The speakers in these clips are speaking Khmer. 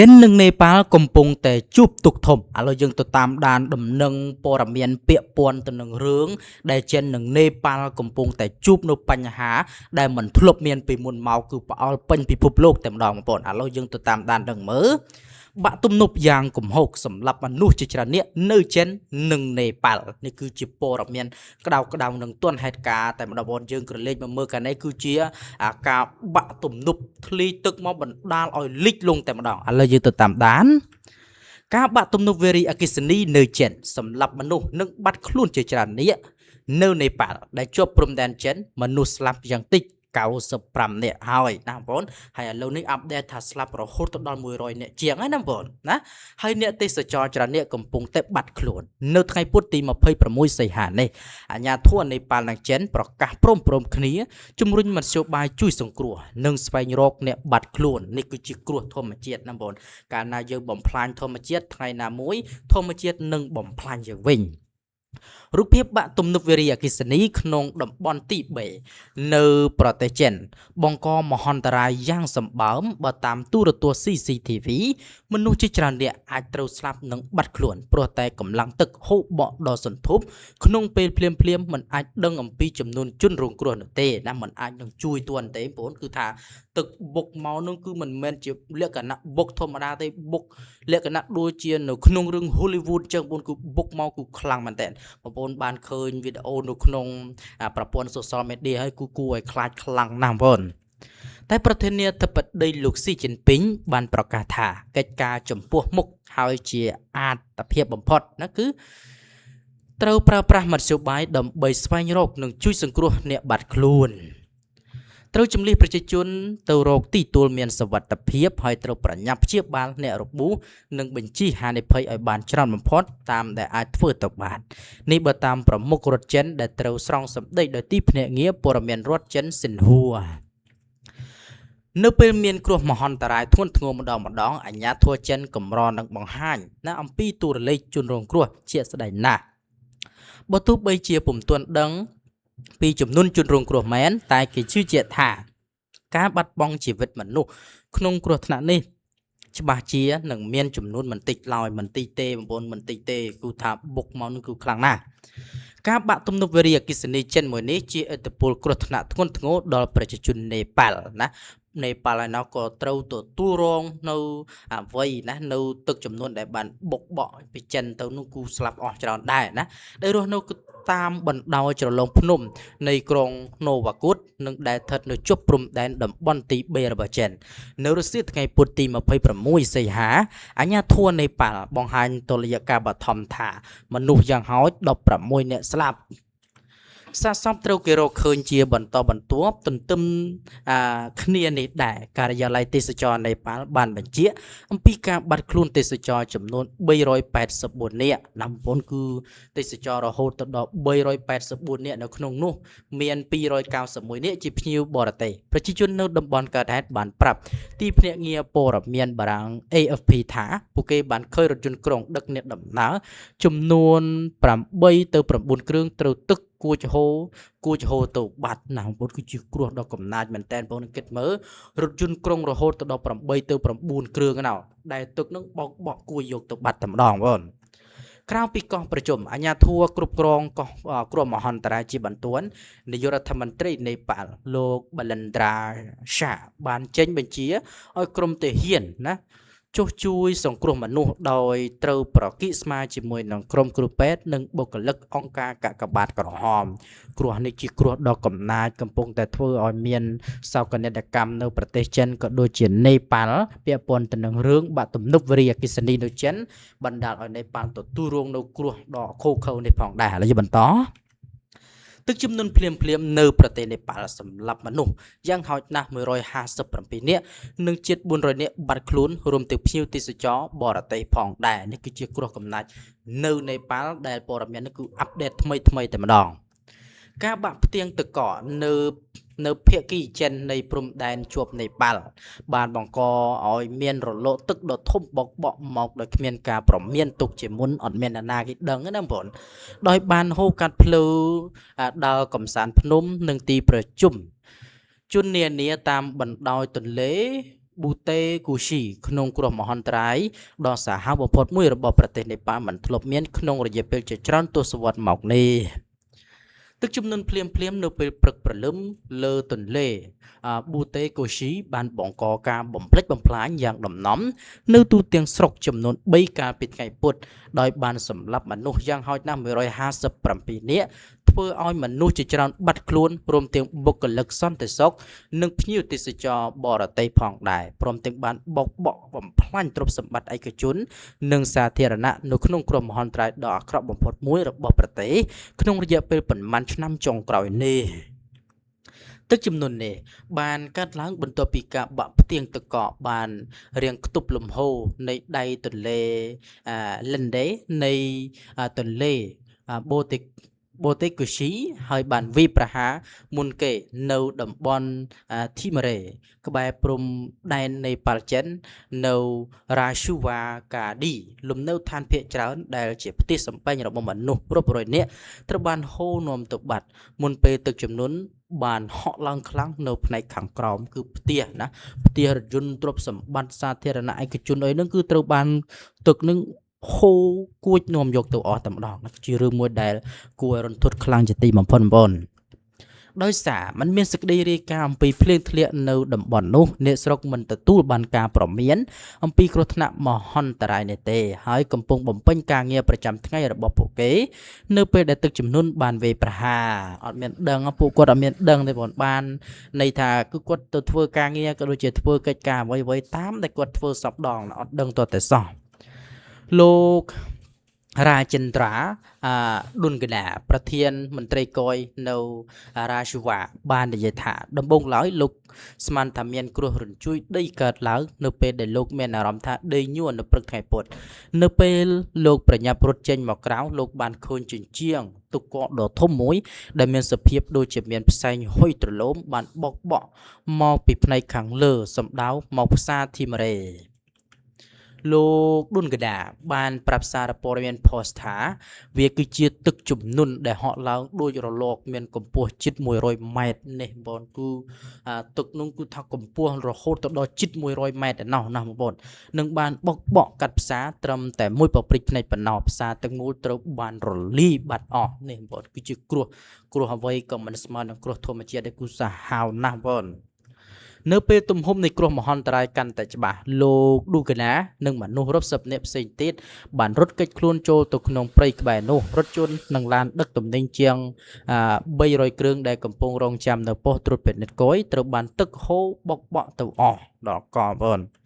ចិននិងនេប៉ាល់កំពុងតែជួបទុក្ខធំឥឡូវយើងទៅតាមដានដំណឹងព័ត៌មានពាក់ព័ន្ធទៅនឹងរឿងដែលចិននិងនេប៉ាល់កំពុងតែជួបនៅបញ្ហាដែលមិនធ្លាប់មានពីមុនមកគឺផ្អើលពេញពិភពលោកតែម្ដងបងប្អូនឥឡូវយើងទៅតាមដានដឹងមើលបាក់ទំនប់យ៉ាងគំហុកសម្រាប់មនុស្សជាច្រើនអ្នកនៅចិននិងនេប៉ាល់នេះគឺជាព័ត៌មានក្តៅក្តៅនឹងទាន់ហេតុការណ៍តែម្ដងបងប្អូនយើងក្រឡេកមកមើលកាលនេះគឺជាអាការបាក់ទំនប់ធ្លីទឹកមកបណ្ដាលឲ្យលិចលង់តែម្ដងឥឡូវយើងទៅតាមដាន ការបាក់ទំនប់វារីអគ្គិសនីនៅចិនសម្រាប់មនុស្សនិងបាត់ខ្លួនជាច្រើនអ្នកនៅនេប៉ាល់ដែលជាប់ព្រំដែនចិនមនុស្សស្លាប់យ៉ាងតិច95នាក់ហើយណាបងប្អូនហើយឥឡូវនេះupdate ថាស្លាប់រហូតទៅដល់100នាក់ជាងហើយណាបងប្អូនណាហើយអ្នកទេសចរច្រើនអ្នកកំពុងតែបាត់ខ្លួននៅថ្ងៃពុធទី26សីហានេះអាជ្ញាធរនេប៉ាល់និងចិនប្រកាសព្រមៗគ្នាជំរុញមធ្យោបាយជួយសង្គ្រោះនិងស្វែងរកអ្នកបាត់ខ្លួននេះគឺជាគ្រោះធម្មជាតិណាបងប្អូន កាលណាយើងបំផ្លាញធម្មជាតិថ្ងៃណាមួយធម្មជាតិនឹងបំផ្លាញយើងវិញរូបភាពបាក់ទំនប់វារីអគ្គិសនីក្នុងតំបន់ទីបេនៅប្រទេសចិន បង្កមហន្តរាយយ៉ាងសម្បើមបើតាមទូរទស្សន៍ CCTV មនុស្សជាច្រើនអ្នកអាចត្រូវស្លាប់និងបាត់ខ្លួនព្រោះតែកម្លាំងទឹកហូរបក់ដ៏សន្ធប់ក្នុងពេលភ្លាមភ្លាមៗមិនអាចដឹងអំពីចំនួនជនរងគ្រោះនោះទេណាមិនអាចនឹងជួយទាន់ទេបងប្អូនគឺថាទឹកបុកមកនោះគឺមិនមែនជាលក្ខណៈបុកធម្មតាទេបុកលក្ខណៈដូចជានៅក្នុងរឿង Hollywood ចឹងបងប្អូនគឺបុកមកគឺខ្លាំងមែនតើបងប្អូនបានឃើញវីដេអូនៅក្នុងប្រព័ន្ធ social media ហើយគឺគួរឲ្យខ្លាចខ្លាំងណាស់បងប្អូនតែប្រធានាធិបតីលោកស៊ីជីនពីងបានប្រកាសថាកិច្ចការចំពោះមុខហើយជាអាទិភាពបំផុតណាគឺត្រូវប្រើប្រាស់មធ្យោបាយដើម្បីស្វែងរកនិងជួយសង្គ្រោះអ្នកបាត់ខ្លួនត្រូវជំលះប្រជាជនទៅរកទីទួលមានសុវត្ថិភាពហើយត្រូវប្រញាប់ព្យាបាលអ្នករបួសនិងបញ្ជៀសហានិភ័យឲ្យបានច្រើនបំផុតតាមដែលអាចធ្វើទៅបាននេះបើតាមប្រមុខរដ្ឋចិនដែលត្រូវស្រង់សម្ដីដោយទីភ្នាក់ងារព័ត៌មានរដ្ឋចិនសិនហួរនៅពេលមានគ្រោះមហន្តរាយធ្ងន់ធ្ងរម្ដងម្ដងអាជ្ញាធរចិនកម្រនឹងបង្ហាញណាអំពីតួលេខជនរងគ្រោះជាក់ស្ដែងណាស់បើទោះបីជាពុំទាន់ដឹងពីចំនួនជនរងគ្រោះមែនតែគេជឿជាក់ថាការបាត់បង់ជីវិតមនុស្សក្នុងគ្រោះថ្នាក់នេះច្បាស់ជានឹងមានចំនួនមិនតិចឡើយមិនតិចទេបងប្អូនមិនតិចទេគឺថាបុកមកនឹងគឺខ្លាំងណាស់ការបាក់ទំនប់វារីអគ្គិសនីចិនមួយនេះជាឥទ្ធិពលគ្រោះថ្នាក់ធ្ងន់ធ្ងរដល់ប្រជាជននេប៉ាល់ណានេប៉ាល់ឯណោះក៏ត្រូវទទួលរងនៅអ្វីណានៅទឹកចំនួនដែលបានបុកបក់ពីចិនទៅនោះគូស្លាប់អស់ច្រើនដែរណាដែលរស់នៅតាមបណ្ដោយជ្រលងភ្នំនៃក្រុងណូវ៉ាកូតនិងដែលស្ថិតនៅជាប់ព្រំដែនតំបន់ទី3របស់ចិននៅរសៀលថ្ងៃពុធទី26សីហាអាជ្ញាធរនេប៉ាល់បង្ហាញតុល្យការបឋមថាមនុស្សយ៉ាងហោច16នាក់ស្លាប់សាកសពត្រូវគេរកឃើញជាបន្តបន្ទាប់ទន្ទឹមអាគ្នានេះដែរការិយាល័យទេសចរនេប៉ាល់បានបញ្ជាក់អំពីការបាត់ខ្លួនទេសចរចំនួន384នាក់ណាបងប្អូនគឺទេសចររហូតទៅដល់384នាក់នៅក្នុងនោះមាន291នាក់ជាភ្ញៀវបរទេសប្រជាជននៅតំបន់កើតហេតុបានប្រាប់ទីភ្នាក់ងារព័ត៌មានបារាំង AFP ថាពួកគេបានឃើញរថយន្តក្រុងដឹកអ្នកដំណើរចំនួន8ទៅ9គ្រឿងត្រូវទឹកគួចហូរគួចហូរទៅបាត់ណាបងប្អូនគឺជាគ្រោះដ៏កំណាចមែនតើបងប្អូនគិតមើលរថយន្តក្រុងរហូតទៅដល់8ទៅ9គ្រឿងណោដែលទឹកនឹងបោកបក់គួយយកទៅបាត់តែម្ដងបងប្អូនក្រៅពីកោះប្រជុំអាជ្ញាធរគ្រប់គ្រងកោះគ្រោះមហន្តរាយជាបន្ទាន់នាយករដ្ឋមន្ត្រីនេប៉ាល់លោកបលិនត្រាសាបានចេញបញ្ជាឲ្យក្រុមទាហានណាចុះជួយសង្គ្រោះមនុស្សដោយត្រូវប្រគិស្មាជាមួយនឹងក្រុមគ្រូពេទ្យនិងបុគ្គលិកអង្គការកាកបាទក្រហមគ្រោះនេះជាគ្រោះដ៏កំណាចកំពុងតែធ្វើឲ្យមានសោកនាដកម្មនៅប្រទេសចិនក៏ដូចជានេប៉ាល់ពាក់ព័ន្ធទៅនឹងរឿងបាក់ទំនប់វារីអគ្គិសនីនៅចិនបណ្ដាលឲ្យនេប៉ាល់ទទួលរងនៅគ្រោះដ៏ឃោរឃៅនេះផងដែរឥឡូវយើងបន្តទឹកជំនន់ភ្លាមភ្លាមនៅប្រទេសនេប៉ាល់សម្រាប់មនុស្សយ៉ាងហោចណាស់157នាក់និងជិត400នាក់បាត់ខ្លួនរួមទាំងភ្ញៀវទេសចរបរទេសផងដែរនេះគឺជាគ្រោះកំណាចនៅនេប៉ាល់ដែលព័ត៌មាននេះគឺupdate ថ្មីថ្មីតែម្ដងការបាក់ផ្ទៀងទឹកកកនៅភាគីចិននៃព្រំដែនជាប់នេប៉ាល់បានបង្កឲ្យមានរលកទឹកដ៏ធំបោកបក់មកដោយគ្មានការប្រមានទុកជាមុនអត់មានអ្នកណាគេដឹងទេណាបងប្អូនដោយបានហូរកាត់ផ្លូវដើរកំសាន្តភ្នំនិងទីប្រជុំជននានាតាមបណ្ដោយទន្លេ ប៊ូតេគូស៊ីក្នុងគ្រោះមហន្តរាយដ៏សាហាវបំផុតមួយរបស់ប្រទេសនេប៉ាល់មិនធ្លាប់មានក្នុងរយៈពេលជាច្រើនទសវត្សរ៍មកនេះ។ ទឹកជំនន់ភ្លាមភ្លាមនៅពេលព្រឹកព្រលឹមលើទន្លេប៊ូតេកូស៊ីបានបង្កការបំផ្លិចបំផ្លាញយ៉ាងដំណំនៅទូទាំងស្រុកចំនួន3កាលពីថ្ងៃពុធ ដោយបានសម្លាប់មនុស្សយ៉ាងហោចណាស់157នាក់ ធ្វើឲ្យមនុស្សជាច្រើនបាត់ខ្លួន រួមទាំងបុគ្គលិកសន្តិសុខនិងភ្ញៀវទេសចរបរទេសផងដែរ ព្រមទាំងបានបោកបក់បំផ្លាញទ្រព្យសម្បត្តិឯកជន និងសាធារណៈនៅក្នុងគ្រោះមហន្តរាយដ៏អាក្រក់បំផុតមួយរបស់ប្រទេសក្នុងរយៈពេលប៉ុន្មានឆ្នាំចុងក្រោយនេះ។ ទឹកជំនន់នេះបានកើតឡើងបន្ទាប់ពីការបាក់ផ្ទៀងទឹកកកបានរាំងខ្ទប់លំហូរនៃដៃទន្លេលិនដេនៃទន្លេបូតេបូតេកូស៊ី ហើយបានវាយប្រហារមុនគេនៅតំបន់ធីម៉ារ៉េក្បែរព្រំដែននៃប៉ាល់ចិននៅរ៉ាស៊ូវ៉ាកាឌី។ លំនៅឋានភាគច្រើនដែលជាផ្ទះសម្បែងរបស់មនុស្សរាប់រយនាក់ត្រូវបានហូរនាំទៅបាត់ មុនពេលទឹកជំនន់បានហក់ឡើងខ្លាំងនៅផ្នែកខាងក្រោម គឺផ្ទះណា ផ្ទះ រថយន្ត ទ្រព្យសម្បត្តិសាធារណៈឯកជនអីហ្នឹង គឺត្រូវបានទឹកនឹងហូរគួចនាំយកទៅអស់តែម្ដង។ ជារឿងមួយដែលគួរឲ្យរន្ធត់ខ្លាំងជាទីបំផុតបងប្អូន។ ដោយសារมันមានសេចក្តីរាយការណ៍អំពីភ្លៀងធ្លាក់នៅតំបន់នោះ អ្នកស្រុកមិនទទួលបានការប្រមានអំពីគ្រោះថ្នាក់មហន្តរាយនេះទេ ហើយកំពុងបំពេញការងារប្រចាំថ្ងៃរបស់ពួកគេ នៅពេលដែលទឹកជំនន់បានវាយប្រហារ។ អត់មានដឹង ពួកគាត់អត់មានដឹងទេបង បានន័យថាគឺគាត់ទៅធ្វើការងារ ក៏ដូចជាធ្វើកិច្ចការអ្វីៗតាមដែលគាត់ធ្វើសពដង អត់ដឹងតតែសោះ។ លោករាចិន្ទ្រាឌុនកដា ប្រធានមន្ត្រីកយនៅរាជវ៉ា បាននិយាយថា ដំបូងឡើយលោកស្មានថាមានគ្រោះរញ្ជួយដីកើតឡើង នៅពេលដែលលោកមានអារម្មណ៍ថាដីញួរនៅព្រឹកថ្ងៃពុធ។ នៅពេលលោកប្រញាប់រត់ចេញមកក្រៅ លោកបានឃើញជញ្ជាំងទឹកកកដ៏ធំមួយដែលមានសភាពដូចជាមានផ្សែងហុយទ្រលោម បានបោកបក់មកពីផ្នែកខាងលើសម្ដៅមកផ្សារធីម៉ារ៉េ។ លោកឌុនកដាបានប្រាប់សារព័ត៌មាន Post ថា វាគឺជាទឹកជំនន់ដែលហក់ឡើងដូចរលកមានកម្ពស់ជិត100ម៉ែត្រនេះបង គឺទឹកនោះគឺថាកម្ពស់រហូតទៅដល់ជិត100ម៉ែត្រឯណោះណាបងប្អូន នឹងបានបោកបក់កាត់ផ្សារត្រឹមតែមួយប្រព្រិចភ្នែកប៉ុណ្ណោះ ផ្សារទាំងមូលត្រូវបានរលាយបាត់អស់។ នេះបងប្អូន គឺជាគ្រោះ គ្រោះអ្វីក៏មិនស្មើនឹងគ្រោះធម្មជាតិដែលគឺសាហាវណាស់បងប្អូន។ នៅពេលទំហំនៃគ្រោះមហន្តរាយកាន់តែច្បាស់ លោកឌូកាណានិងមនុស្សរាប់សិបនាក់ផ្សេងទៀតបានរត់គេចខ្លួនចូលទៅក្នុងព្រៃក្បែរនោះ។ រថយន្តនិងឡានដឹកទំនិញជាង300គ្រឿងដែលកំពុងរងចាំនៅប៉ុស្តិ៍ត្រួតពិនិត្យគយ ត្រូវបានទឹកហូរបោកបក់ទៅអស់ដល់កបង។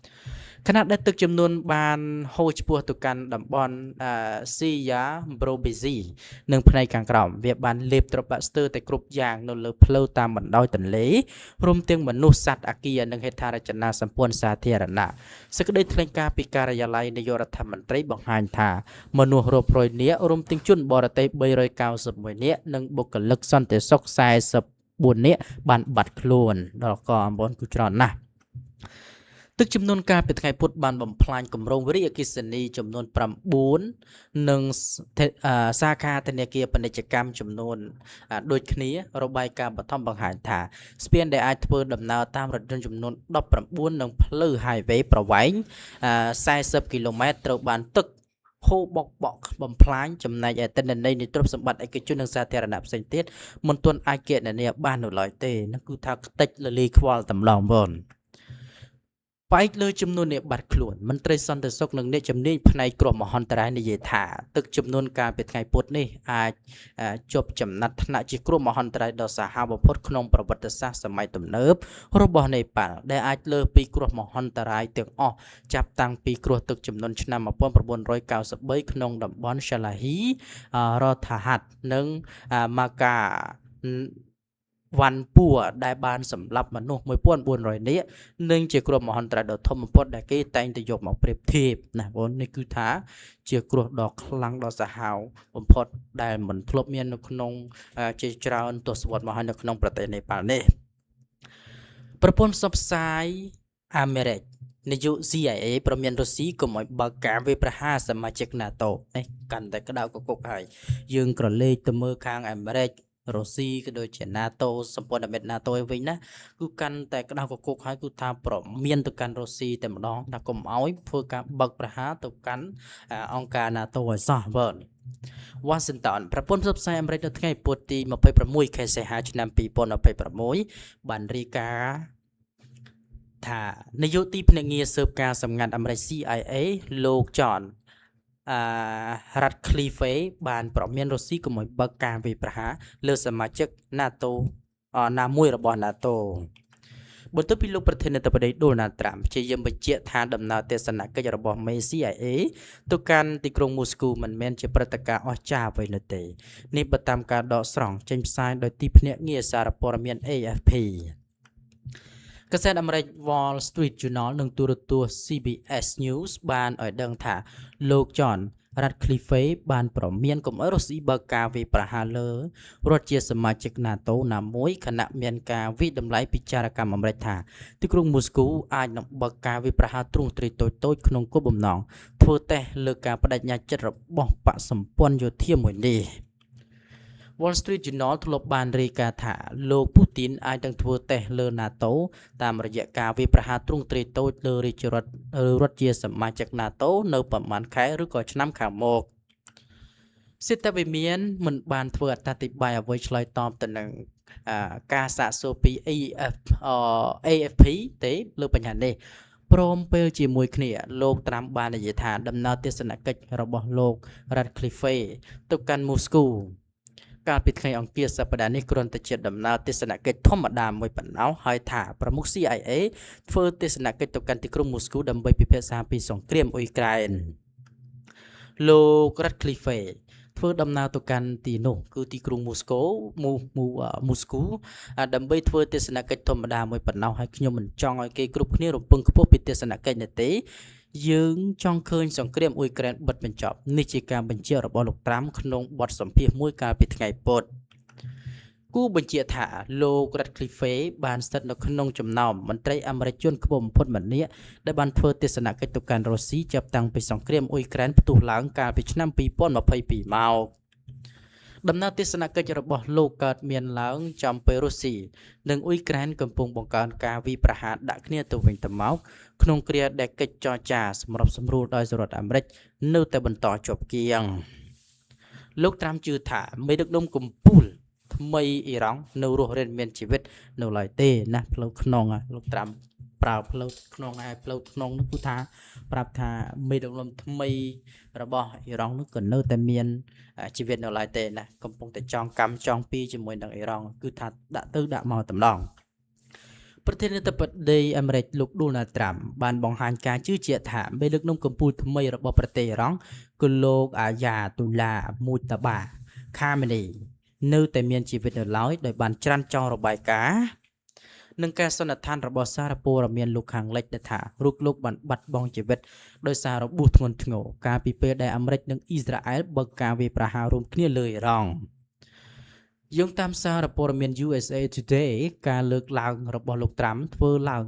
ខណៈដែលទឹកចំនួនបានហូរឆ្ពោះទៅកាន់តំបន់ស៊ីយ៉ាប្រូបេស៊ីនិងផ្នែកខាងក្រោម វាបានលេបត្របាក់ស្ទើរតែគ្រប់យ៉ាងនៅលើផ្លូវតាមបណ្ដោយទន្លេ រួមទាំងមនុស្ស សត្វ អគារ និងហេដ្ឋារចនាសម្ព័ន្ធសាធារណៈ។ សេចក្តីថ្លែងការណ៍ពីការិយាល័យនាយករដ្ឋមន្ត្រីបង្ហាញថា មនុស្សរាប់រយនាក់ រួមទាំងជនបរទេស391នាក់ និងបុគ្គលិកសន្តិសុខ44នាក់បានបាត់ខ្លួនដល់កអំបន គឺច្រើនណាស់។ ទឹកចំនួនកាលពីថ្ងៃពុធបានបំផ្លាញគម្រោងវិរិយអគ្គិសនីចំនួន9 និងសាខាធនាគារពាណិជ្ជកម្មចំនួនដូចគ្នា។ របាយការណ៍បឋមបង្ហាញថា ស្ពានដែលអាចធ្វើដំណើរតាមរថយន្តចំនួន19 និងផ្លូវ highway ប្រវែង40គីឡូម៉ែត្រត្រូវបានទឹកហូរបោកបក់បំផ្លាញ ចំណែកឯទិន្នន័យនៃទ្រព្យសម្បត្តិឯកជននិងសាធារណៈផ្សេងទៀតមិនទាន់អាចគណនាបាននៅឡើយទេ។ នឹងគឺថាខ្ទេចលលីខ្វល់តម្លងបង។ ផ្អែកលើចំនួនអ្នកបាត់ខ្លួន មន្ត្រីសន្តិសុខនិងអ្នកជំនាញផ្នែកគ្រោះមហន្តរាយនិយាយថា ទឹកជំនន់កាលពីថ្ងៃពុធនេះអាចជាប់ចំណាត់ថ្នាក់ជាគ្រោះមហន្តរាយដ៏សាហាវបំផុតក្នុងប្រវត្តិសាស្ត្រសម័យទំនើបរបស់នេប៉ាល់ ដែលអាចលើសពីគ្រោះមហន្តរាយទាំងអស់ចាប់តាំងពីគ្រោះទឹកជំនន់ឆ្នាំ1993ក្នុងតំបន់សាឡាហ៊ី រដ្ឋាហាត់ និងម៉ាកាវ៉ាន់ពួរ ដែលបានសម្លាប់មនុស្ស1400នាក់ និងជាគ្រោះមហន្តរាយដ៏ធំបំផុតដែលគេតែងតែយកមកប្រៀបធៀបណាបង។ នេះគឺថាជាគ្រោះដ៏ខ្លាំងដ៏សាហាវបំផុតដែលមិនធ្លាប់មាននៅក្នុងជាច្រើនទសវត្សរ៍មកហើយនៅក្នុងប្រទេសនេប៉ាល់នេះ។ ប្រព័ន្ធផ្សព្វផ្សាយអាមេរិកនាយក CIA ប្រមានរុស្ស៊ីកុំឲ្យបើកការវាយប្រហារសមាជិក NATO។ នេះកាន់តែក្តៅកគុកហើយ យើងក្រឡេកទៅមើលខាងអាមេរិក រុស្ស៊ីក៏ដូចជា NATO សម្ព័ន្ធមិត្ត NATO ឯវិញណាគឺកាន់តែក្តៅកគុកហើយគឺថាប្រមានទៅកាន់រុស្ស៊ីតែម្ដងថាកុំឲ្យធ្វើការបើកប្រហារទៅកាន់អង្គការ NATO ឲ្យសោះបាទ វ៉ាស៊ីនតោនប្រព័ន្ធផ្សព្វផ្សាយអាមេរិកនៅថ្ងៃពុធទី26ខែសីហាឆ្នាំ2026បានរាយការណ៍ថានាយកទីភ្នាក់ងារស៊ើបការសម្ងាត់អាមេរិក CIA លោក John Ratcliffe បានប្រមានរុស្ស៊ីកុំឲ្យបើកការវាយប្រហារលើសមាជិក NATO ណាមួយរបស់ NATO បន្ទាប់ពីលោកប្រធានាធិបតីដូណាល់ត្រាំព្យាយាមបញ្ជាក់ថាដំណើរទស្សនកិច្ចរបស់មេ CIA ទៅកាន់ទីក្រុងមូស្គូមិនមែនជាព្រឹត្តិការណ៍អស្ចារ្យអ្វីនោះទេនេះបើតាមការដកស្រង់ចេញផ្សាយដោយទីភ្នាក់ងារសារព័ត៌មាន AFP កាសែតអាមេរិក Wall Street Journal និងទូរទស្សន៍ CBS News បានឲ្យដឹងថាលោក John Ratcliffe បានប្រមានកុំឲ្យរុស្ស៊ីបើកការវាយប្រហារលើរដ្ឋជាសមាជិក NATO ណាមួយខណៈមានការវិតម្លៃពិចារកម្មអាមេរិកថាទីក្រុងមូស្គូអាចនឹងបើកការវាយប្រហារទ្រង់ទ្រាយតូចៗក្នុងគោលបំណងធ្វើតេស្តលើការបដិញ្ញាចិត្តរបស់បក្សសម្ព័ន្ធយោធាមួយនេះ។ Wall Street Journal ធ្លាប់បានរាយការណ៍ថាលោកពូទីនអាចនឹងធ្វើតេស្តលើ NATO តាមរយៈការវាយប្រហារទ្រង់ទ្រាយតូចលើរាជរដ្ឋរដ្ឋជាសមាជិក NATO នៅប្រមាណខែឬក៏ឆ្នាំខាងមុខសេតវិមានមិនបានធ្វើអត្ថាធិប្បាយអ្វីឆ្លើយតបទៅនឹងការសាកសួរពី AFP ទេលើបញ្ហានេះព្រមពេលជាមួយគ្នាលោកត្រាំបាននិយាយថាដំណើរទស្សនកិច្ចរបស់លោក Ratcliffe ទៅកាន់មូស្គូកាលពីថ្ងៃអង្គារសប្តាហ៍នេះគ្រាន់តែជាដំណើរទស្សនកិច្ចធម្មតាមួយប៉ុណ្ណោះហើយថាប្រមុខ CIA ធ្វើទស្សនកិច្ចទៅកាន់ទីក្រុងមូស្គូដើម្បីពិភាក្សាពីសង្គ្រាមអ៊ុយក្រែនលោក Ratcliffe ធ្វើដំណើរទៅកាន់ទីនោះគឺទីក្រុងមូស្គូមូមូមូស្គូដើម្បីធ្វើទស្សនកិច្ចធម្មតាមួយប៉ុណ្ណោះហើយខ្ញុំមិនចង់ឲ្យគេគ្រប់គ្នារំពឹងខ្ពស់ពីទស្សនកិច្ចនេះទេយើងចង់ឃើញសង្គ្រាមអ៊ុយក្រែនបិទបញ្ចប់នេះជាការបញ្ជាក់របស់លោកត្រាំក្នុងបទសម្ភាសន៍មួយកាលពីថ្ងៃពុធគូបញ្ជាក់ថាលោក Ratcliffe បានស្ថិតនៅក្នុងចំណោមមន្ត្រីអាមេរិកជនខ្ពស់បំផុតម្នាក់ដែលបានធ្វើទស្សនកិច្ចទៅកាន់រុស្ស៊ីចាប់តាំងពីសង្គ្រាមអ៊ុយក្រែនផ្ទុះឡើងកាលពីឆ្នាំ2022មកដំណើរទស្សនកិច្ចរបស់លោកកើតមានឡើងចំពេលរុស្ស៊ីនិងអ៊ុយក្រែនកំពុងបង្កើនការវាយប្រហារដាក់គ្នាទៅវិញទៅមកក្នុងគ្រាដែលកិច្ចចរចាសម្របសម្រួលដោយសហរដ្ឋអាមេរិកនៅតែបន្តជាប់គាំងលោកត្រាំជឿថាមេដឹកនាំកម្ពុជាថ្មីអ៊ីរ៉ង់នៅរស់រានមានជីវិតនៅឡើយទេណាផ្លូវក្នុងលោកត្រាំប្រើផ្លូវក្នុងហើយផ្លូវក្នុងនោះគឺថាប្រាប់ថាមេដឹកនាំថ្មីរបស់អ៊ីរ៉ង់នោះក៏នៅតែមានជីវិតនៅឡើយទេណាកំពុងតែចងកម្មចងពីជាមួយនឹងអ៊ីរ៉ង់គឺថាដាក់ទៅដាក់មកតម្លងប្រធានាធិបតីអាមេរិកលោកដូណាល់ត្រាំបានបង្ហាញការជឿជាក់ថាមេដឹកនាំកម្ពុជាថ្មីរបស់ប្រទេសអ៊ីរ៉ង់គឺលោកអាយ៉ាទូឡាមូតាបាខាមេនីនៅតែមានជីវិតនៅឡើយដោយបានច្រានចោលរបាយការណ៍និងការសន្និដ្ឋានរបស់សារព័ត៌មានលោកខាងលិចដែលថារូបលោកបានបាត់បង់ជីវិតដោយសាររបួសធ្ងន់ធ្ងរកាលពីពេលដែលអាមេរិកនិងអ៊ីស្រាអែលបើកការវាយប្រហាររួមគ្នាលើអ៊ីរ៉ង់យោងតាមសារព័ត៌មាន USA Today ការលើកឡើងរបស់លោកត្រាំធ្វើឡើង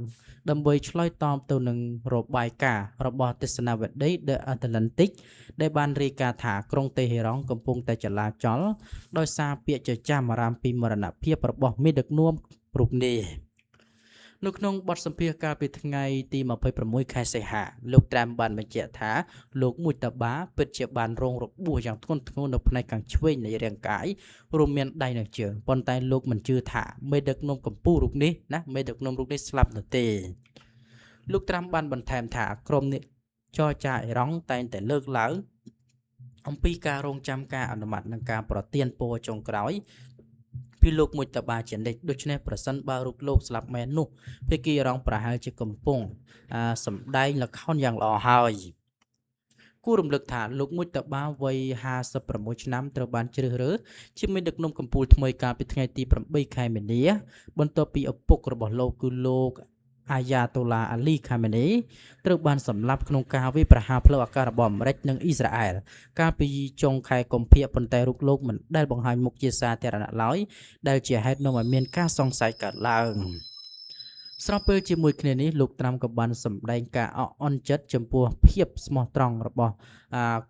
ដើម្បីឆ្លើយតបទៅនឹងរបាយការណ៍របស់ទស្សនវិស័យ The Atlantic ដែលបានរាយការណ៍ថាក្រុងតេហេរ៉ង់កំពុងតែចលាចលដោយសារពាក្យចចាមអារ៉ាមពីមរណភាពរបស់មេដឹកនាំរូបនេះនៅក្នុងបទសម្ភាសន៍កាលពីថ្ងៃទី26ខែសីហាលោកត្រាំបានបញ្ជាក់ថាលោកមួយតាបាពិតជាបានរងរបួសយ៉ាងធ្ងន់ធ្ងរនៅផ្នែកខាងឆ្វេងនៃរាងកាយរួមមានដៃនិងជើងប៉ុន្តែលោកមិនជឿថាមេដឹកនាំកម្ពុជារូបនេះណាមេដឹកនាំរូបនេះស្លាប់នោះទេលោកត្រាំបានបន្ថែមថាក្រុមនេះចរចាអ៊ីរ៉ង់តែងតែលើកឡើងអំពីការរងចាំការអនុម័តនិងការប្រទានពរចុងក្រោយពីលោកមួយតបាជានិច្ចដូច្នេះប្រសិនបើរូបលោកស្លាប់មែននោះភាគីអ៊ីរ៉ង់ប្រហែលជាកំពុងសម្ដែងល្ខោនយ៉ាងល្អហើយគួររំលឹកថាលោកមួយតបាវ័យ56ឆ្នាំត្រូវបានជ្រើសរើសជាមេដឹកនាំកម្ពុជាថ្មីកាលពីថ្ងៃទី8ខែមីនាបន្ទាប់ពីឪពុករបស់លោកគឺលោកអាយ៉ាតូឡាអាលីខាមេនីត្រូវបានសម្លាប់ក្នុងការវាយប្រហារផ្លូវអាកាសរបស់អាមេរិកនិងអ៊ីស្រាអែលកាលពីចុងខែកុម្ភៈប៉ុន្តែរូបលោកមិនដែលបង្ហាញមុខជាសាធារណៈឡើយដែលជាហេតុនាំឲ្យមានការសង្ស័យកើតឡើង។ ស្របពេលជាមួយគ្នានេះលោកត្រាំក៏បានសម្ដែងការអអន់ចិត្តចំពោះភាពស្មោះត្រង់របស់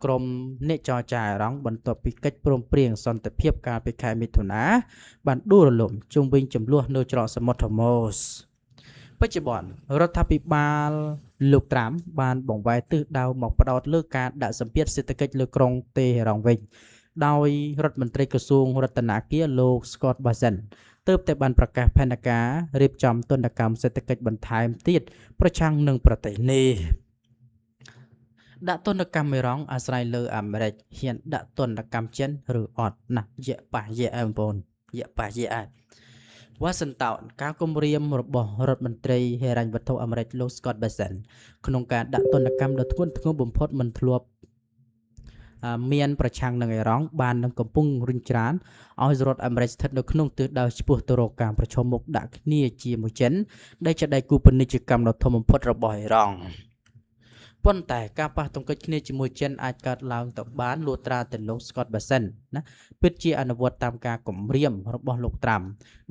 ក្រុមអ្នកចរចាអ៊ីរ៉ង់បន្ទាប់ពីកិច្ចព្រមព្រៀងសន្តិភាពកាលពីខែមិថុនាបានដួលរលំជុំវិញជម្លោះនៅច្រកសមុទ្រហូម៉ូសបច្ចុប្បន្នរដ្ឋាភិបាលលោកត្រាំបានបង្វែរទិសដៅមកផ្ដោតលើការដាក់សម្ពាធសេដ្ឋកិច្ចលើក្រុងតេហេរ៉ង់វិញដោយរដ្ឋមន្ត្រីក្រសួងរតនាគារលោក Scott Bessent ទើបតែបានប្រកាសផែនការរៀបចំទណ្ឌកម្មសេដ្ឋកិច្ចបន្ថែមទៀតប្រឆាំងនឹងប្រទេសនេះដាក់ទណ្ឌកម្មអ៊ីរ៉ង់អាស្រ័យលើអាមេរិកហ៊ានដាក់ទណ្ឌកម្មចិនឬអត់ណាយៈប៉ះយៈអើបងប្អូនយៈប៉ះយៈអើវ៉ាស៊ីនតោនការគម្រាមរបស់រដ្ឋមន្ត្រីហិរញ្ញវត្ថុអាមេរិកលោក Scott Bessent ក្នុងការដាក់ទណ្ឌកម្មដ៏ធ្ងន់ធ្ងរបំផុតមិនធ្លាប់មានប្រឆាំងនឹងអ៊ីរ៉ង់បាននឹងកំពុងរុញច្រានឲ្យសហរដ្ឋអាមេរិកស្ថិតនៅក្នុងទិសដៅឆ្ពោះទៅរកការប្រឈមមុខដាក់គ្នាជាមួយចិនដែលជាដៃគូពាណិជ្ជកម្មដ៏ធំបំផុតរបស់អ៊ីរ៉ង់ប៉ុន្តែការប៉ះទង្គិចគ្នាជាមួយចិនអាចកើតឡើងទៅបានលុះត្រាតែលោក Scott Bessent ណាពិតជាអនុវត្តតាមការគម្រាមរបស់លោកត្រាំ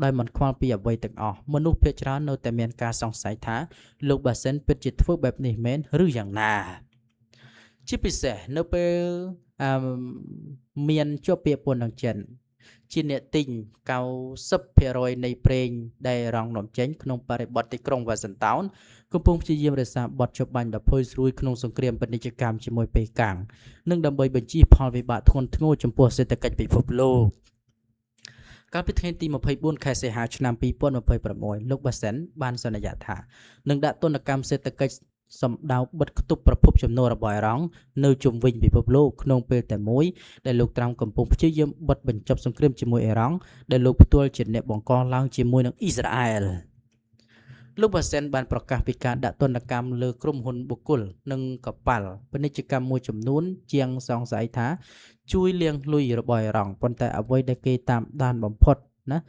ដោយមិនខ្វល់ពីអ្វីទាំងអស់មនុស្សភាគច្រើននៅតែមានការសង្ស័យថាលោក Bessent ពិតជាធ្វើបែបនេះមែនឬយ៉ាងណាជាពិសេសនៅពេលអឺមានជាប់ពាក្យពន្ធនឹងចិនជាអ្នកទិញ90%នៃប្រេងដែលរងនាំចេញក្នុងបរិបទទីក្រុងវ៉ាស៊ីនតោនកំពុងព្យាយាមរក្សាបទច្បាញ់ដ៏ផុយស្រួយក្នុងសង្គ្រាមពាណិជ្ជកម្មជាមួយប៉េកាំងនិងដើម្បីបញ្ជៀសផលវិបាកធ្ងន់ធ្ងរចំពោះសេដ្ឋកិច្ចពិភពលោកកាលពីថ្ងៃទី24ខែសីហាឆ្នាំ2026លោកបាសិនបានសន្យាថានឹងដាក់ទណ្ឌកម្មសេដ្ឋកិច្ចសម្ដៅបិទគប់ប្រភពចំណូលរបស់អ៊ីរ៉ង់នៅជុំវិញពិភពលោកក្នុងពេលតែមួយដែលលោកត្រាំកំពុងព្យាយាមបិទបញ្ចប់សង្គ្រាមជាមួយអ៊ីរ៉ង់ដែលលោកផ្ទាល់ជាអ្នកបង្កឡើងជាមួយនឹងអ៊ីស្រាអែលលោកបាសិនបានប្រកាសពីការដាក់ទណ្ឌកម្មលើក្រុមហ៊ុនបុគ្គលនិងកប៉ាល់ពាណិជ្ជកម្មមួយចំនួនជាងសង្ស័យថាជួយលាងលុយរបស់អ៊ីរ៉ង់ប៉ុន្តែអ្វីដែលគេតាមដានបំផុតណា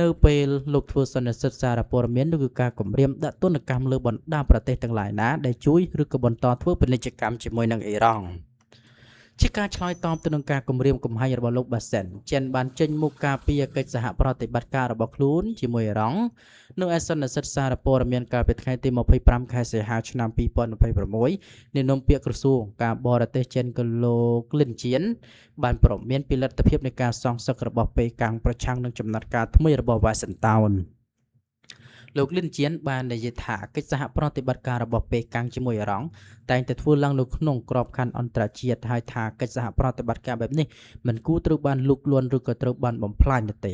នៅពេលលោកធ្វើសន្និសីទសារព័ត៌មាននោះគឺការគម្រាមដាក់ទណ្ឌកម្មលើបណ្ដាប្រទេសទាំងឡាយណាដែលជួយឬក៏បន្តធ្វើពាណិជ្ជកម្មជាមួយនឹងអ៊ីរ៉ង់ជាការឆ្លើយតបទៅនឹងការគម្រាមកំហែងរបស់លោកបាសិនចិនបានចេញមុខការពារកិច្ចសហប្រតិបត្តិការរបស់ខ្លួនជាមួយអ៊ីរ៉ង់នៅឯសន្និសីទសារព័ត៌មានកាលពីថ្ងៃទី25ខែសីហាឆ្នាំ2026អ្នកនាំពាក្យក្រសួងការបរទេសចិនក៏លោកលិនជៀនបានព្រមានពីលទ្ធភាពនៃការសងសឹករបស់ប៉េកាំងប្រឆាំងនឹងចំណាត់ការថ្មីរបស់វ៉ាស៊ីនតោនលោកលិនជៀនបាននិយាយថាកិច្ចសហប្រតិបត្តិការរបស់ប៉េកាំងជាមួយអ៊ីរ៉ង់តែងតែធ្វើឡើងនៅក្នុងក្របខ័ណ្ឌអន្តរជាតិហើយថាកិច្ចសហប្រតិបត្តិការបែបនេះមិនគួរត្រូវបានលូកលាន់ឬក៏ត្រូវបានបំផ្លាញនោះទេ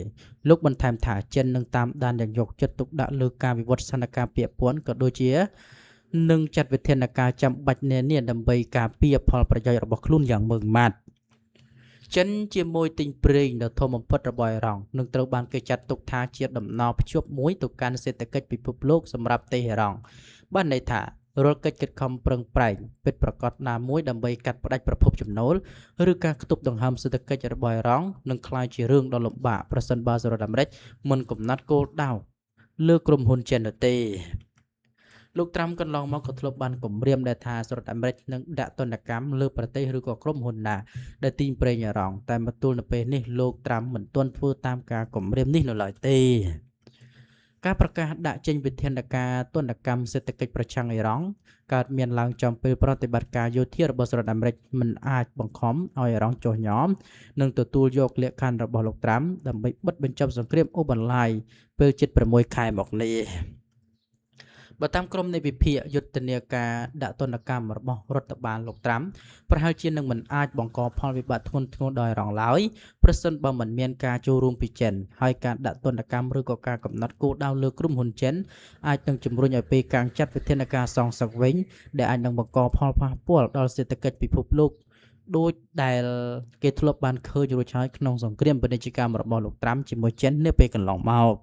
លោកបន្ថែមថាចិននឹងតាមដានយ៉ាងយកចិត្តទុកដាក់លើការវិវត្តស្ថានភាពពាក់ព័ន្ធក៏ដូចជានឹងចាត់វិធានការចាំបាច់នានាដើម្បីការពារផលប្រយោជន៍របស់ខ្លួនយ៉ាងម៉ឺងម៉ាត់ចិនជាមួយទិញប្រេងដ៏ធំបំផុតរបស់អ៊ីរ៉ង់នឹងត្រូវបានគេចាត់ទុកថាជាដំណរភ្ជាប់មួយទៅកាន់សេដ្ឋកិច្ចពិភពលោកសម្រាប់តេហេរ៉ង់បានន័យថារាល់កិច្ចខិតខំប្រឹងប្រែងពិតប្រាកដណាមួយដើម្បីកាត់ផ្តាច់ប្រភពចំណូលឬការខ្ទប់ដង្ហើមសេដ្ឋកិច្ចរបស់អ៊ីរ៉ង់នឹងក្លាយជារឿងដ៏លំបាកប្រសិនបើសហរដ្ឋអាមេរិកមិនកំណត់គោលដៅលើក្រុមហ៊ុនចិននោះទេលោកត្រាំកន្លងមកក៏ធ្លាប់បានគម្រាមដែរថាសហរដ្ឋអាមេរិកនឹងដាក់ទណ្ឌកម្មលើប្រទេសឬក៏ក្រុមហ៊ុនណាដែលទិញប្រេងអ៊ីរ៉ង់តែមកទល់នៅពេលនេះលោកត្រាំមិនទាន់ធ្វើតាមការគម្រាមនេះនៅឡើយទេការប្រកាសដាក់ចេញវិធានការទណ្ឌកម្មសេដ្ឋកិច្ចប្រឆាំងអ៊ីរ៉ង់កើតមានឡើងចំពេលប្រតិបត្តិការយោធារបស់សហរដ្ឋអាមេរិកមិនអាចបង្ខំឲ្យអ៊ីរ៉ង់ចុះញ៉មនិងទទួលយកលក្ខខណ្ឌរបស់លោកត្រាំដើម្បីបិទបញ្ចប់សង្គ្រាមអូបន្លាយពេលជិត6ខែមកនេះបើតាមក្រុមនៃវិភាគយុទ្ធនាការដាក់ទណ្ឌកម្មរបស់រដ្ឋបាលលោកត្រាំប្រហែលជានឹងមិនអាចបង្កផលវិបាកធ្ងន់ធ្ងរដល់អ៊ីរ៉ង់ឡើយប្រសិនបើមិនមានការចូលរួមពីចិនហើយការដាក់ទណ្ឌកម្មឬក៏ការកំណត់គោលដៅលើក្រុមហ៊ុនចិនអាចនឹងជំរុញឲ្យប៉េកាំងចាត់វិធានការសងសឹកវិញដែលអាចនឹងបង្កផលប៉ះពាល់ដល់សេដ្ឋកិច្ចពិភពលោកដូចដែលគេធ្លាប់បានឃើញរួចហើយក្នុងសង្គ្រាមពាណិជ្ជកម្មរបស់លោកត្រាំជាមួយចិននាពេលកន្លងមក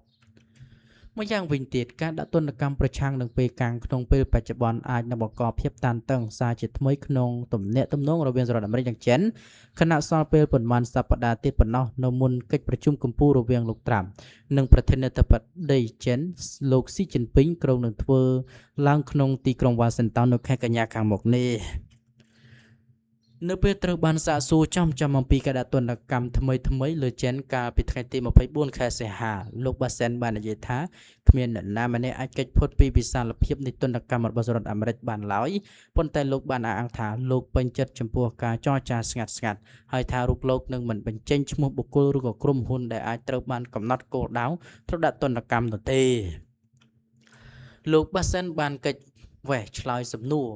ម្យ៉ាងវិញទៀតការដាក់ទណ្ឌកម្មប្រឆាំងនឹងប៉េកាំងក្នុងពេលបច្ចុប្បន្នអាចនឹងបង្កភាពតានតឹងសារជាថ្មីក្នុងទំនាក់ទំនងរវាងសហរដ្ឋអាមេរិកនិងចិនខណៈសល់ពេលប៉ុន្មានសប្តាហ៍ទៀតប៉ុណ្ណោះនៅមុនកិច្ចប្រជុំកំពូលរវាងលោកត្រាំនិងប្រធានាធិបតីចិនលោកស៊ីជីនពីងគ្រោងនឹងធ្វើឡើងក្នុងទីក្រុងវ៉ាស៊ីនតោននៅខែកញ្ញាខាងមុខនេះ។ នៅពេលត្រូវបានសាកសួរចំចំអំពីការដាក់ទណ្ឌកម្មថ្មីថ្មីៗលើចិនកាលពីថ្ងៃទី24ខែសីហាលោកបាសិនបាននិយាយថាគ្មាននរណាម្នាក់អាចគេចផុតពីវិសាលភាពនៃទណ្ឌកម្មរបស់សហរដ្ឋអាមេរិកបានឡើយប៉ុន្តែលោកបានអះអាងថាលោកពេញចិត្តចំពោះការចរចាស្ងាត់ស្ងាត់ហើយថារូបលោកនឹងមិនបញ្ចេញឈ្មោះបុគ្គលឬក៏ក្រុមហ៊ុនដែលអាចត្រូវបានកំណត់គោលដៅត្រូវដាក់ទណ្ឌកម្មនោះទេលោកបាសិនបានកិច្ចវេះឆ្លើយសំណួរ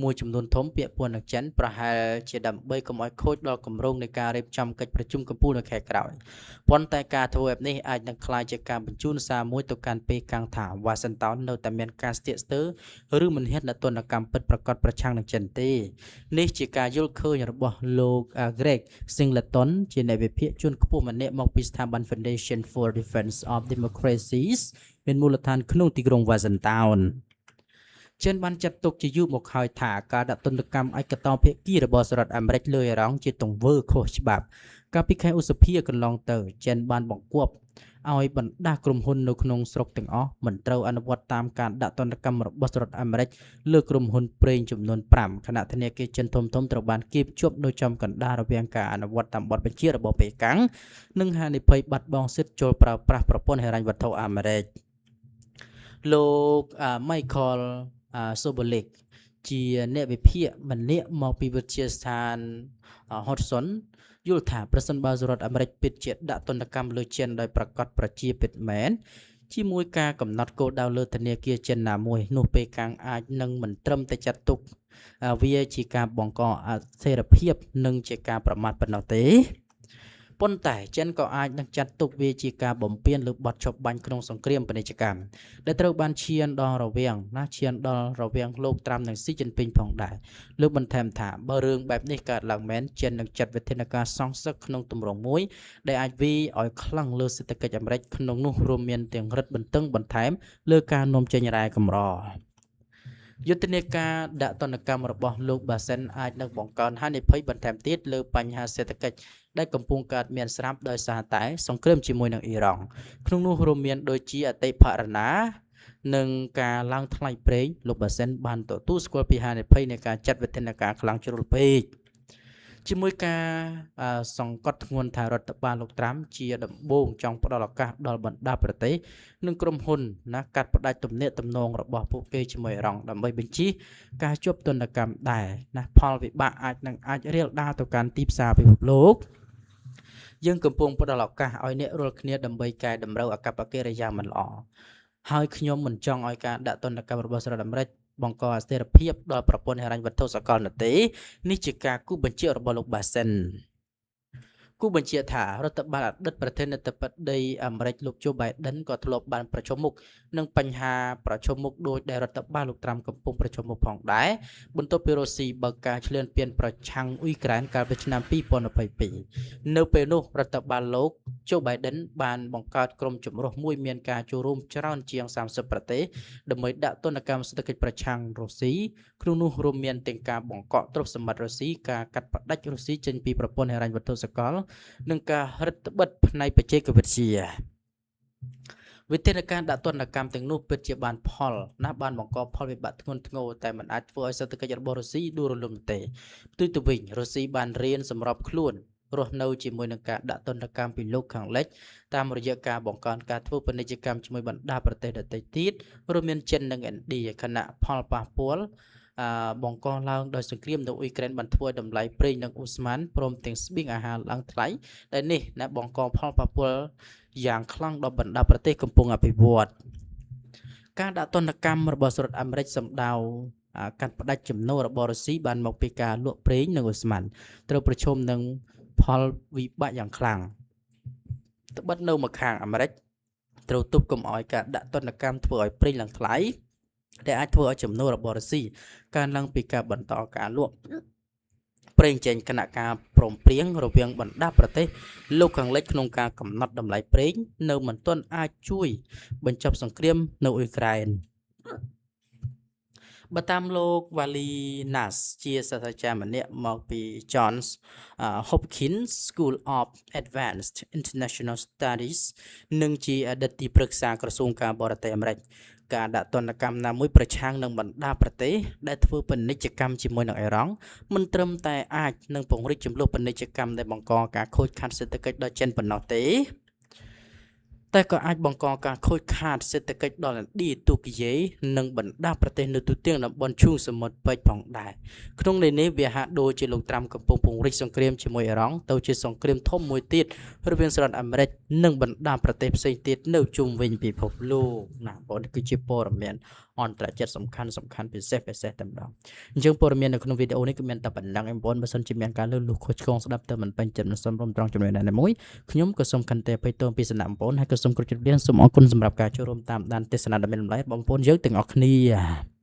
មួយចំនួនធំពាក់ព័ន្ធនឹងចិនប្រហែលជាដើម្បីកុំឲ្យខូចដល់គម្រោងនៃការរៀបចំកិច្ចប្រជុំកំពូលនៅខែក្រោយប៉ុន្តែការធ្វើបែបនេះអាចនឹងក្លាយជាការបញ្ជូនសារមួយទៅកាន់ប៉េកាំងថាវ៉ាស៊ីនតោននៅតែមានការស្ទាក់ស្ទើរឬមិនហ៊ានដាក់ទណ្ឌកម្មពិតប្រាកដប្រឆាំងនឹងចិនទេនេះជាការយល់ឃើញរបស់លោក Greg Singleton ជាអ្នកវិភាគជាន់ខ្ពស់ម្នាក់មកពីស្ថាប័ន Foundation for Defense of Democracies មានមូលដ្ឋានក្នុងទីក្រុង Washington ចិនបានចាត់ទុកជាយូរមកហើយថាការដាក់ទណ្ឌកម្មឯកតោភាគីរបស់សហរដ្ឋអាមេរិកលើអ៊ីរ៉ង់ជាទង្វើខុសច្បាប់កាលពីខែឧសភាកន្លងទៅចិនបានបង្គាប់ឲ្យបណ្ដាក្រុមហ៊ុននៅក្នុងស្រុកទាំងអស់មិនត្រូវអនុវត្តតាមការដាក់ទណ្ឌកម្មរបស់សហរដ្ឋអាមេរិកលើក្រុមហ៊ុនប្រេងចំនួន5ខណៈធនាគារចិនធំៗត្រូវបានគៀបជាប់នៅចំកណ្ដាលរវាងការអនុវត្តតាមបទបញ្ជារបស់ប៉េកាំងនិងហានិភ័យបាត់បង់សិទ្ធិចូលប្រើប្រាស់ប្រព័ន្ធហិរញ្ញវត្ថុអាមេរិកលោក Michael Sobolik ជាអ្នកវិភាគម្នាក់មកពីវិទ្យាស្ថាន Hudson យល់ថាប្រសិនបើសហរដ្ឋអាមេរិកពិតជាដាក់ទណ្ឌកម្មលើចិនដោយប្រកាសប្រជាពិតមែនជាមួយការកំណត់គោលដៅលើធនាគារចិនណាមួយនោះប៉េកាំងអាចនឹងមិនត្រឹមតែចាត់ទុកវាជាការបង្កអស្ថិរភាពនិងជាការប្រមាថប៉ុណ្ណោះទេប៉ុន្តែចិនក៏អាចនឹងចាត់ទុកវាជាការបំពានលើបទឈប់បាញ់ក្នុងសង្គ្រាមពាណិជ្ជកម្មដែលត្រូវបានឈានដល់រវាងណាឈានដល់រវាងលោកត្រាំនិងស៊ីជីនពីងផងដែរលោកបន្ថែមថាបើរឿងបែបនេះកើតឡើងមែនចិននឹងចាត់វិធានការសងសឹកក្នុងទម្រង់មួយដែលអាចវាយឲ្យខ្លាំងលើសេដ្ឋកិច្ចអាមេរិកក្នុងនោះរួមមានទាំងរឹតបន្តឹងបន្ថែមលើការនាំចេញរ៉ែកម្រយុទ្ធនាការដាក់ទណ្ឌកម្មរបស់លោកបាសិនអាចនឹងបង្កើនហានិភ័យបន្ថែមទៀតលើបញ្ហាសេដ្ឋកិច្ចដែលកំពុងកើតមានស្រាប់ដោយសារតែសង្គ្រាមជាមួយនឹងអ៊ីរ៉ង់ក្នុងនោះរួមមានដូចជាអតិផរណានិងការឡើងថ្លៃប្រេងលោកបាសិនបានទទួលស្គាល់ពីហានិភ័យនៃការចាត់វិធានការខ្លាំងជ្រុលពេកជាមួយការសង្កត់ធ្ងន់ថារដ្ឋបាលលោកត្រាំជាដំបូងចង់ផ្ដល់ឱកាសដល់បណ្ដាប្រទេសនិងក្រុមហ៊ុនណាកាត់ផ្ដាច់ទំនាក់ទំនងរបស់ពួកគេជាមួយអ៊ីរ៉ង់ដើម្បីបញ្ជៀសការជាប់ទណ្ឌកម្មដែរណាផលវិបាកអាចនឹងអាចរាលដាលទៅកាន់ទីផ្សារពិភពលោកយើងកំពុងផ្ដល់ឱកាសឲ្យអ្នករាល់គ្នាដើម្បីកែតម្រូវអាកប្បកិរិយាមិនល្អហើយខ្ញុំមិនចង់ឲ្យការដាក់ទណ្ឌកម្មរបស់សហរដ្ឋអាមេរិកបង្កអស្ថិរភាពដល់ប្រព័ន្ធហិរញ្ញវត្ថុសកលនោះទេនេះជាការគូបញ្ជាក់របស់លោកបាសិនគូបញ្ជាក់ថារដ្ឋបាលអតីតប្រធានាធិបតីអាមេរិកលោក Joe Biden ក៏ធ្លាប់បានប្រឈមមុខនឹងបញ្ហាប្រឈមមុខដោយដែលរដ្ឋបាលលោកត្រាំកំពុងប្រឈមមុខផងដែរបន្ទាប់ពីរុស្ស៊ីបើកការឈ្លានពានប្រឆាំងអ៊ុយក្រែនកាលពីឆ្នាំ2022នៅពេលនោះរដ្ឋបាលលោក Joe Biden បានបង្កើតក្រុមចម្រុះមួយមានការចូលរួមច្រើនជាង30ប្រទេសដើម្បីដាក់ទណ្ឌកម្មសេដ្ឋកិច្ចប្រឆាំងរុស្ស៊ីក្នុងនោះរួមមានទាំងការបង្កកទ្រព្យសម្បត្តិរុស្ស៊ីការកាត់ផ្តាច់រុស្ស៊ីចេញពីប្រព័ន្ធហិរញ្ញវត្ថុសកលនិងការរឹតបន្តឹងផ្នែកបច្ចេកវិទ្យាវិធានការដាក់ទណ្ឌកម្មទាំងនោះពិតជាបានផលណាស់បានបង្កផលវិបាកធ្ងន់ធ្ងរតែមិនអាចធ្វើឲ្យសេដ្ឋកិច្ចរបស់រុស្ស៊ីដួលរលំទេផ្ទុយទៅវិញរុស្ស៊ីបានរៀនសម្របខ្លួនរស់នៅជាមួយនឹងការដាក់ទណ្ឌកម្មពីលោកខាងលិចតាមរយៈការបង្កើនការធ្វើពាណិជ្ជកម្មជាមួយបណ្ដាប្រទេសដទៃទៀតរួមមានចិននិងឥណ្ឌាខណៈផលប៉ះពាល់បង្កឡើងដោយសង្គ្រាមនៅអ៊ុយក្រែនបានធ្វើឲ្យតម្លៃប្រេងនិងអូស្មန်ព្រមទាំងស្បៀងអាហារឡើងថ្លៃដែលនេះណាបង្កផលប៉ះពាល់យ៉ាងខ្លាំងដល់បណ្ដាប្រទេសកំពុងអភិវឌ្ឍការដាក់ទណ្ឌកម្មរបស់សហរដ្ឋអាមេរិកសម្ដៅកាត់ផ្តាច់ចំណូលរបស់រុស្ស៊ីបានមកពីការលក់ប្រេងនិងអូស្មန်ត្រូវប្រឈមនឹងផលវិបាកយ៉ាងខ្លាំងត្បិតនៅម្ខាងអាមេរិកត្រូវទប់កុំឲ្យការដាក់ទណ្ឌកម្មធ្វើឲ្យប្រេងឡើងថ្លៃដែលអាចធ្វើឲ្យចំណូលរបស់រុស្ស៊ីកើនឡើងពីការបន្តការលក់ប្រេងចេញគណៈការព្រមព្រៀងរវាងបណ្ដាប្រទេសលោកខាងលិចក្នុងការកំណត់តម្លៃប្រេងនៅមិនទាន់អាចជួយបញ្ចប់សង្គ្រាមនៅអ៊ុយក្រែនបើតាមលោកវ៉ាលីណាសជាសាស្ត្រាចារ្យម្នាក់មកពី Johns Hopkins School of Advanced International Studies និងជាអតីតទីប្រឹក្សាក្រសួងការបរទេសអាមេរិក ការដាក់ទណ្ឌកម្មណាមួយប្រឆាំងនឹងបណ្ដាប្រទេសដែលធ្វើពាណិជ្ជកម្មជាមួយនឹងអ៊ីរ៉ង់មិនត្រឹមតែអាចនឹងពង្រីកជម្លោះពាណិជ្ជកម្មដែលបង្កការខូចខាតសេដ្ឋកិច្ចដល់ចិនប៉ុណ្ណោះទេតែក៏អាចបង្កការខូចខាតសេដ្ឋកិច្ចដល់ឥណ្ឌាទូគីយេនិងបណ្ដាប្រទេសនៅទូទាំងតំបន់ឈូងសមុទ្រពេជ្រផងដែរក្នុងន័យនេះវាហាក់ដូចជាលោកត្រាំកំពុងពង្រីកសង្គ្រាមជាមួយអ៊ីរ៉ង់ទៅជាសង្គ្រាមធំមួយទៀតរវាងសហរដ្ឋអាមេរិកនិងបណ្ដាប្រទេសផ្សេងទៀតនៅជុំវិញពិភពលោកណាបងនេះគឺជាព័ត៌មានអន្តរជាតិសំខាន់សំខាន់ពិសេសពិសេសតែម្ដងអញ្ចឹងព័ត៌មាននៅក្នុងវីដេអូនេះគឺមានតែប៉ុណ្ណឹងឯងបងប្អូនបើសិនជាមានការលើសលុះខុសឆ្គងស្ដាប់ទៅមិនពេញចិត្តមិនសមរម្យត្រង់ចំណុចណាមួយខ្ញុំក៏សូមខន្តីអភ័យទោសពីសំណាក់បងប្អូនហើយក៏សូមគោរពជម្រាបលាសូមអរគុណសម្រាប់ការចូលរួមតាមដានទស្សនាដ៏មានតម្លៃបងប្អូនយើងទាំងអស់គ្នា។